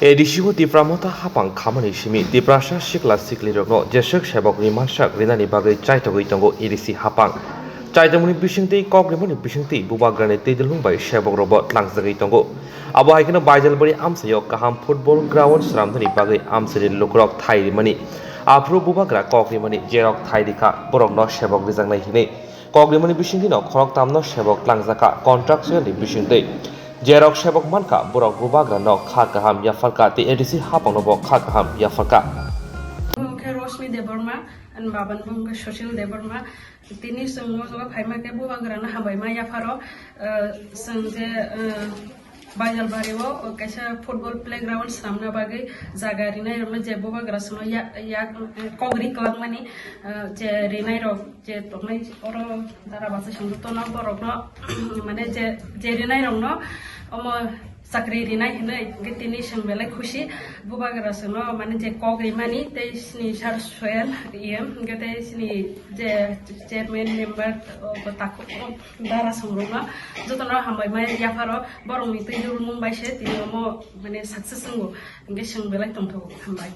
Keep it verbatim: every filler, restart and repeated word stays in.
A D C o Tipra Motha hapang khamani simi Tiprasa sikla siklirokno jeswk sebok rimansak rinani bagwi chaitogwi tongo A D C hapang. Chaitongmani bisingtwi kok rimani bisingtwi bubagrani twi dulung bai sebokrokbo tlangjagwi tongo. Abo hai kheno Baijalbari amchaio kaham football ground swnamnani bagwi amchaini lukurok thai rimani. Aphuru bubagra kok rimani jerok thai rikha borokno sebok rijaknai hinwi. Kok rimani bisingtwino khoroktamno sebok tlangjakha contractual ni bisingtwi. Jerok sebok mankha borok bubagrano kha kaham yapharkha tei A D C hapangnobo kha kaham yapharkha. Omo khe Roshni Debbarma and Baban bo wngkha Sushil Debbarma. Tini chwng o jaga phaima khe bubagrano hambai ma yapharo, eh, chwng je, eh, Baijalbari o kaisa football playground swnamna bagwi jaga rinai rokno je bubagra chwngno ya-, yak, eh, kok ri kwlangmani, eh, je rinai rok je tongnai oro dara bachai song jotono borokno mane je, je rinai rokno omo chakri rinai hinwi hwnkhe tini chwng belai khusi. Bubagra chwngno mane je kok rimani tei chini sir Soyel E M hwnkhe tei chini je chairman member, o, takhuk, o, dara songrokno jotono hambai mai yapharo borokni twi dulmung bai se tini omo mane success wngo hwnkhe chwng belai tongthogo. Hambai.